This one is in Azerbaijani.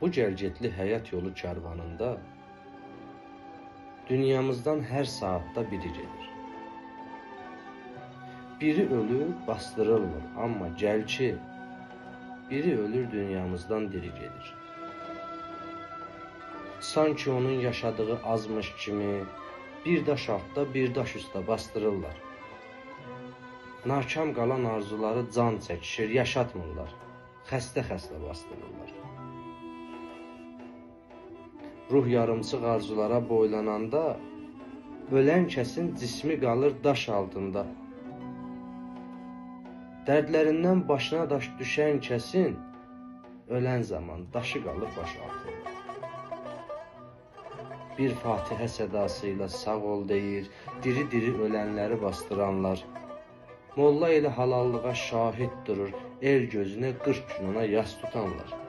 Bu gəlgetli həyat yolu karvanında dünyamızdan hər saatda biri gedir. Biri ölür, bastırılmır, amma gəl ki, biri ölür, dünyamızdan diri gedir. Sanki onun yaşadığı azmış kimi bir daş altda, bir daş üstə bastırırlar. Nakam qalan arzuları can çəkişir, yaşatmırlar. Xəstə-xəstə bastırırlar. Ruh yarımçıq arzulara boylananda, ölən kəsin cismi qalır daş altında. Dərdlərindən başına daş düşən kəsin, ölən zaman daşı qalır baş altında. Bir Fatihə sədası ilə sağ ol deyir, diri-diri ölənləri bastıranlar. Molla ilə halallığa şahid durur, el gözünə 40 gün ona yas tutanlar.